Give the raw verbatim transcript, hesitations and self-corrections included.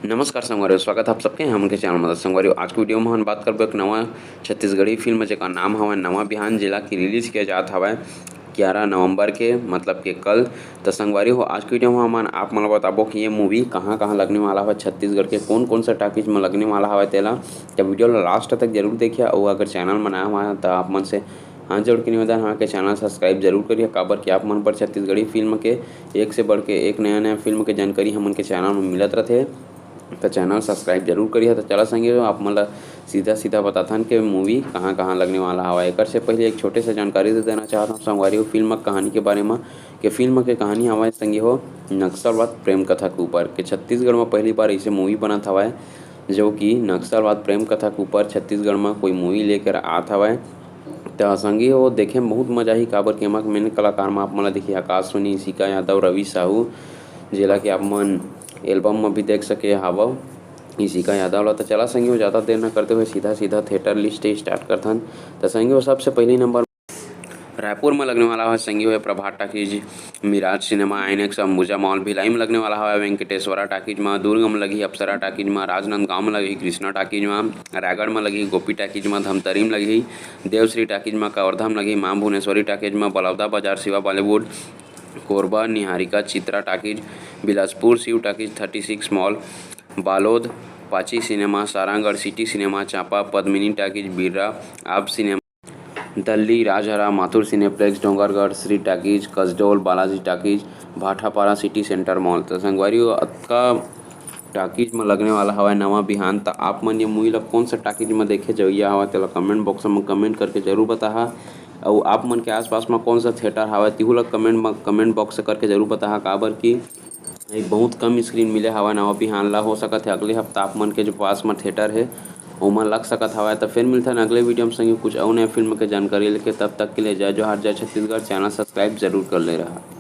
नमस्कार संगवारी हो, स्वागत है आप सबके हमन के चैनल में। संगवारी हो, आज के वीडियो में हम बात करबो एक नवा छत्तीसगढ़ी फिल्म, जेकर नाम हवय नवा बिहान, जेला कि रिलीज किया जात हवय ग्यारह नवंबर के, मतलब के कल। त संगवारी हो, आज के वीडियो में हमन आप मन ल बताबो कि ये मूवी कहाँ-कहाँ लगने वाला हवय, छत्तीसगढ़ के कौन-कौन सा टॉकीज में लगने वाला हवय तेला। त वीडियो ला लास्ट तक जरूर देखिए, अउ अगर चैनल में नया हवय त आप मन से हाथ जोड़ के निवेदन हवय कि चैनल सब्सक्राइब जरूर करिए, काबर कि आप मन पर छत्तीसगढ़ी फिल्म के एक से बढ़ के एक नया-नया फिल्म के जानकारी हमन के चैनल में मिलत रथे। त चैनल सब्सक्राइब जरूर करिए। त चला संगवारी हो, आप मन ला सीधा-सीधा बताथन कि मूवी कहाँ-कहाँ लगने वाला हवय। एकर से पहले एक छोटे से जानकारी दे देना चाहत हूँ संगवारी हो, फिल्म कहानी के बारे में, कि फिल्म के कहानी हवय संगवारी हो नक्सलवाद प्रेम कथा के ऊपर, कि छत्तीसगढ़ में पहली बार ऐसे मूवी बनत हवय, जो कि नक्सलवाद प्रेम कथा के ऊपर छत्तीसगढ़ में कोई मूवी लेकर आत हवय। त संगवारी हो, देखे में बहुत मजा आही, काबर कि एमा के मेन कलाकार में आप मन ला देखिए आकाश सोनी, इशिका यादव, रवि साहू, जेला कि आप मन एल्बम में भी देख सके हावव इशिका यादव ला। त चला संगवारी हो, ज़्यादा देर न करते हुए सीधा-सीधा थिएटर लिस्ट स्टार्ट करथन। त संगवारी हो, सबसे पहली नंबर रायपुर में लगने वाला है संगवारी हो Prabhat talkies, Miraj cinema, INOX, Ambuja mall. Bhilai में लगने वाला है वेंकटेश्वरा टॉकीज में, दुर्ग में लगी अप्सरा टॉकीज में, राजनांदगांव में लगी कृष्णा टॉकीज में, रायगढ़ में लगी गोपी टॉकीज में, धमतरी में लगी देवश्री टॉकीज में, कवर्धा में लगी माँ भुवनेश्वरी टॉकीज में, Baloda Bazar Shiva Bollywood, Korba Niharika Chitra talkies, Bilaspur Shiv talkies, thirty six mall, Balod Pachi cinema, Sarangarh city cinema, Champa Padmini talkies, Birra आप cinema, Dalli Rajhara, Mathur cineplex, Dongargarh Shri talkies, Kasdol Balaji talkies, Bhatapara city centre mall. त संगवारी हो, अतका टॉकीज में लगने वाला हवय नवा बिहान। त आप मन ये मूवी ला कौन सा टॉकीज में देखे जवइया हवय, तेला कमेंट बॉक्स में कमेंट करके जरूर बताहा। अउ आप मन के आसपास में कौन सा थिएटर हवय, तिहू ला कमेंट में, कमेंट बॉक्स करके जरूर बताहा, काबर कि ये बहुत कम स्क्रीन मिले हवय नवा बिहान ला। हो सकत है अगले हफ्ता आप मन के जो पास में थिएटर है, ओमा लग सकत हवय। त फिर मिलथन अगले वीडियो में संगवारी हो कुछ अउ नया फिल्म के जानकारी लेके। तब तक के लिए जय जोहार, जय छत्तीसगढ़। चैनल सब्सक्राइब जरूर कर ले रहा।